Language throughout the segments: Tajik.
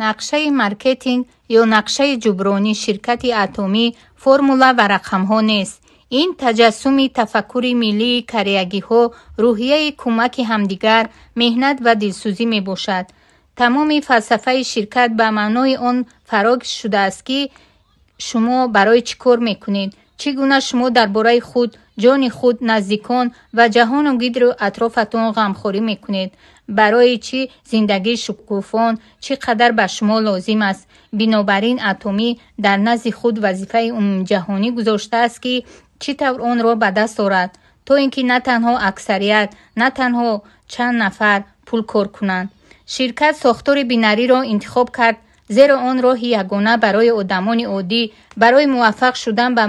Нақшаи маркетинг ё нақшаи ҷубронӣ ширкати Атомӣ формула ва рақамҳо нест. Ин таҷассуми тафаккури миллии кореягиҳо, рӯҳияи кӯмаки ҳамдигар, меҳнат ва дилсӯзӣ мебошад. Тамоми фалсафаи ширкат ба маънои он фаро шудааст, ки шумо барои чӣ кор мекунед, чӣ гуна шумо дар бораи худ, ҷони худ, наздикон ва ҷаҳону гирду атрофатон ғамхорӣ мекунед, барои чӣ зиндагии шукуфон чӣ қадар ба шумо лозим аст. Бинобар ин Атомӣ дар назди худ вазифаи умумиҷаҳонӣ гузоштааст, ки чӣ тавр онро ба даст орад, то ин ки на танҳо аксарият, на танҳо чанд нафар пул кор кунанд. Ширкат сохтори бинариро интихоб кард, зеро он роҳи ягона барои одамони оддӣ барои муваффақ шудан ба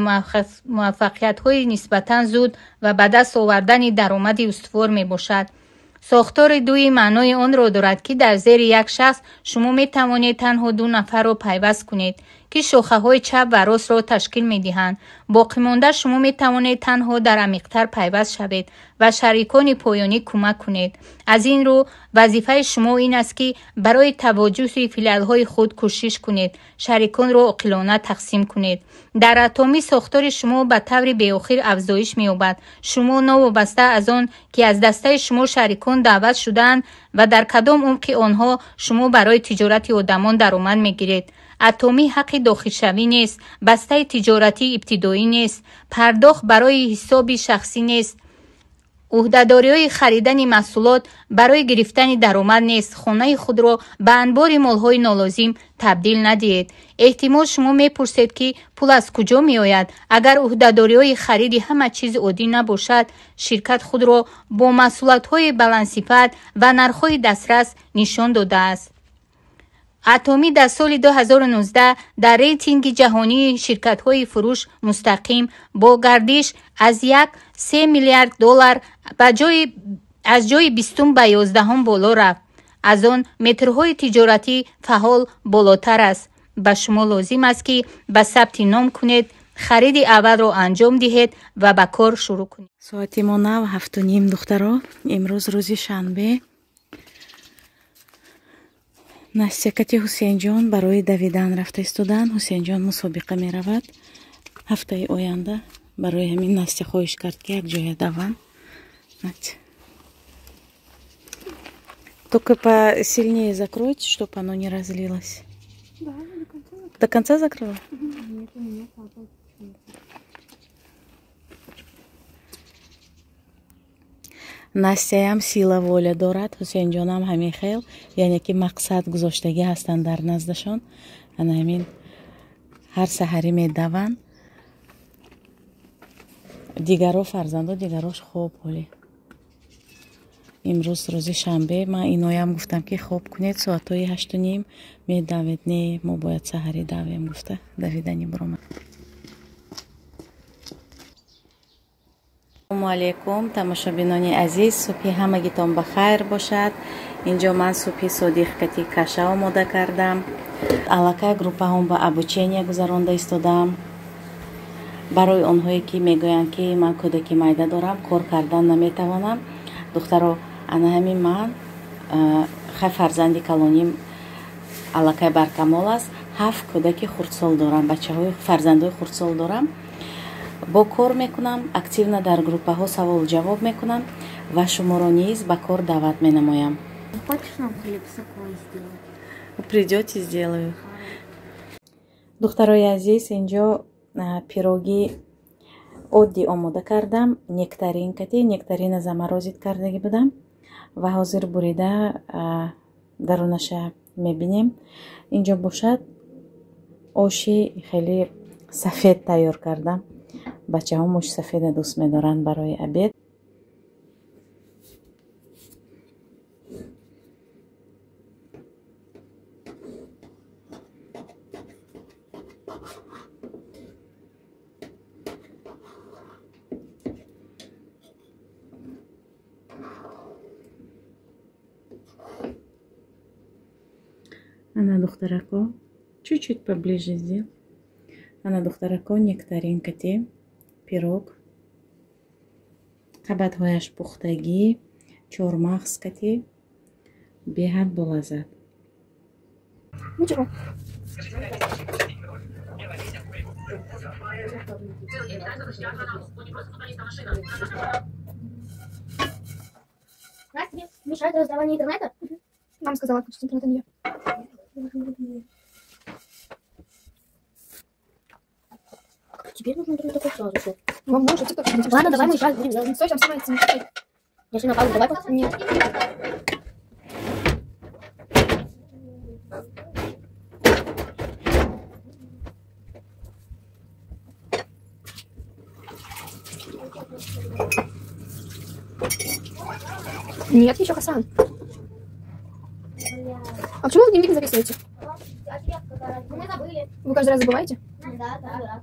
муваффақиятҳои нисбатан зуд ва ба даст овардани даромади устувор мебошад. Сохтори дуи маънои онро дорад, ки дар зери як шахс шумо метавонед танҳо ду нафарро пайваст кунед, ки шохаҳои чап ва ростро ташкил медиҳанд. Боқимонда шумо метавонед танҳо дар амиқтар пайваст шавед ва шарикони поёнӣ кӯмак кунед. Аз ин рӯ вазифаи шумо ин аст, ки барои таваҷҷӯҳи филиалҳои худ кӯшиш кунед, шариконро оқилона тақсим кунед. Дар Атомӣ сохтори шумо ба таври беохир афзоиш меёбад. Шумо новобаста аз он, ки аз дастаи шумо шарикон даъват шудаанд ва дар кадом умқи онҳо шумо барои тиҷорати одамон даромад мегиред. Атомӣ ҳаққи дохилшавӣ нест, бастаи тиҷоратии ибтидоӣ нест, пардохт барои ҳисоби шахсӣ нест, ӯҳдадориҳои харидани маҳсулот барои гирифтани даромад нест. Хонаи худро ба анбори молҳои нолозим табдил надиҳед. Эҳтимол шумо мепурсед, ки пул аз куҷо меояд, агар ӯҳдадориҳои хариди ҳама чиз оддӣ набошад. Ширкат худро бо маҳсулотҳои баландсифат ва нархҳои дастрас нишон додааст. Атомӣ дар соли 2019 дар рейтинги ҷаҳонии ширкатҳои фурӯш мустақим бо гардиш аз 1,3 миллиард доллар аз ҷои 20 ба 11 боло рафт. Аз он метрҳои тиҷоратӣ фаъол болотар аст. Ба шумо лозим аст, ки ба сабти ном кунед, хариди аввалро анҷом диҳед ва ба кор шурӯъ кунед. Соати мо нав 7:30, духтаро. Имрӯз рӯзи шанбе. Настя кати Ҳусейнҷон барои давидан рафта истодан. Ҳусейнҷон мусобиқа меравад ҳафтаи оянда. Барои ҳамин Настя хоҳиш кард, ки якҷоя даванд. Только посильнее закройте, чтоб оно не разлилось. Да, до конца закрыла. До конца закрыла? Нет, у меня папа. Настяям сила воля дорад, Ҳусейнҷонам ҳамин хел, яъне ки мақсад гузоштагӣ ҳастанд дар наздашон. Ана ҳамин ҳар саҳарӣ медаванд. Дигаро фарзандо, дигарош хоб ҳоле. Имрӯз рӯзи шанбе, ман иноям гуфтам, ки хоб кунед, соатҳои 8:30 медавед. Не, мо бояд саҳарӣ давем, гуфта давидани буромад. Ассалому алайкум, тамошобинони азиз, субҳи ҳамагитон ба хайр бошад. Инҷо ман субҳи содиқ кати каша омода кардам. Аллакай группаҳом ба обучения гузаронда истодам. Барои онҳое, ки мегӯянд, ки ман кӯдаки майда дорам, кор кардан наметавонам. Духтаро, ана ҳамин ман, хай фарзанди калоним аллакай баркамол аст, 7 кӯдаки хурдсол дорам, бачаҳои фарзандои хурдсол дорам. Бо кор мекунам, активно дар группаҳо савол ҷавоб мекунам ва шуморо низ ба кор даъват менамоям. Хочешь нам хлеб такой сделать? Придете, сделаю. Духтарои азиз, инҷо пироги оддӣ омода кардам, нектарин кати, нектарина заморозить кардагӣ будам ва ҳозир бурида дарунаша мебинем. Инҷо бошад оши хеле сафед тайёр кардам. Бачаҳо муши сафеда дӯст медоранд барои обед. Ана духтарако, чуть-чуть поближе сделай. Ана духтарако, нектарин кати пирог. Қабатҳояш пухтагӣ, чормағз кати, беҳад болаззат. Ничего. Настя, мешает раздавание интернета? Мама сказала отключить интернет, а не я. Теперь нужно интернет такой сразу. Вам можно, тик-ток. Ладно, давай мы сейчас будем делать. Стой, там снимается, не читай. Держи на паузу, давай. Нет. Нет, еще Хасан. А почему вы дневник не записываете? Мы забыли. Вы каждый раз забываете? Да, да, да.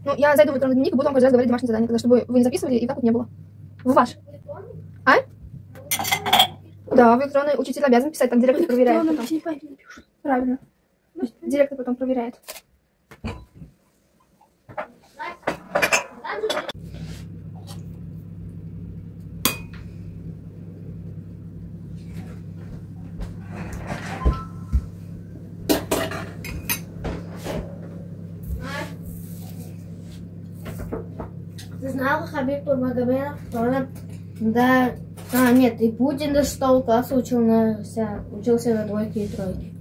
Ну, я зайду в электронный дневник и буду вам каждый раз говорить домашнее задание, чтобы вы не записывали и так вот не было. В ваш. А? Да, в электронный учитель обязан писать, там директор проверяет. Потом. Правильно. Директор потом проверяет. Ты знала, Хабиб Нурмагомедов тоже, да, нет, и Путин до 6 класса учился на двойке и тройке.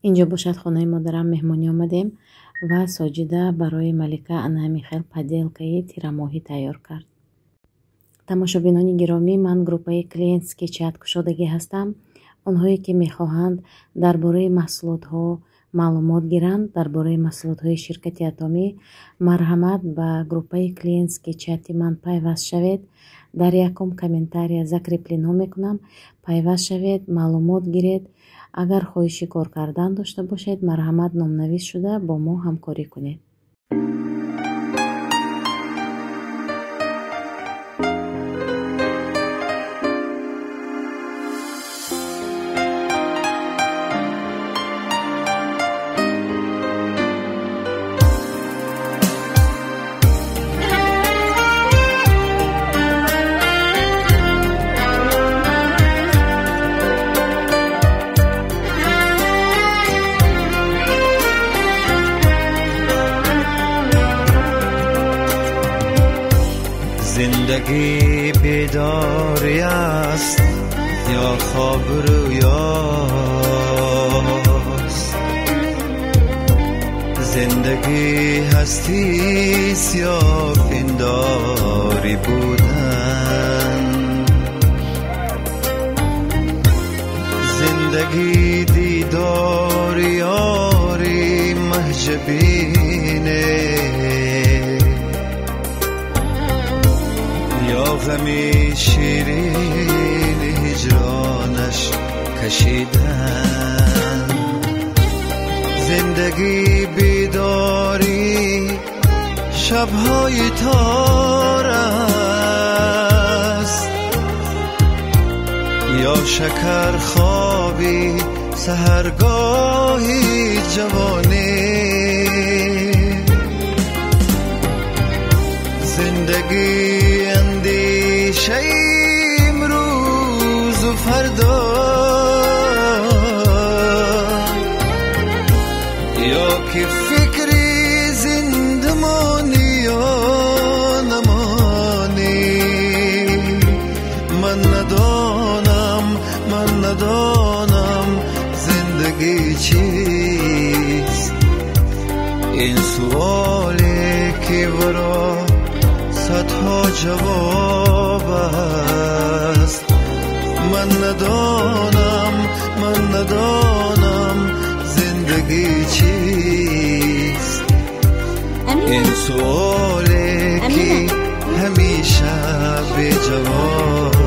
Инҷо бошад хонаи модарам меҳмонӣ омадем ва Соҷида барои Малика ана ҳамин хел поделкаи тирамоҳӣ тайёр кард. Тамошобинони гиромӣ, ман группаи клиентский чат кушодагӣ ҳастам. Онҳое ки мехоҳанд дар бораи маҳсулотҳо маълумот гиранд, дар бораи маҳсулотҳои ширкати Атомӣ, марҳамат ба группаи клиентский чати ман пайваст шавед. Дар якум комментария закреплено мекунам. Пайваст шавед, маълумот гиред. Агар хоҳиши кор кардан дошта бошед, марҳамат номнавис шуда бо мо ҳамкорӣ кунед. زندگی بیداری است یا خواب رویاست، زندگی هستی یا پنداری بودن، زندگی دیدار یاری مهجبینه یا غمی شیرین هجرانش کشیدن، زندگی بیداری شبهای تار است یا شکر خوابی سحرگاهی جوانی، زندگی اندیشه امروز و فرداست Надонам зиндагӣ чист. Ин суоле ки варо садҳо ҷавоб аст. Ман надонам, ман надонам зиндагӣ чист. Ин суоле ки ҳамеша беҷавоб.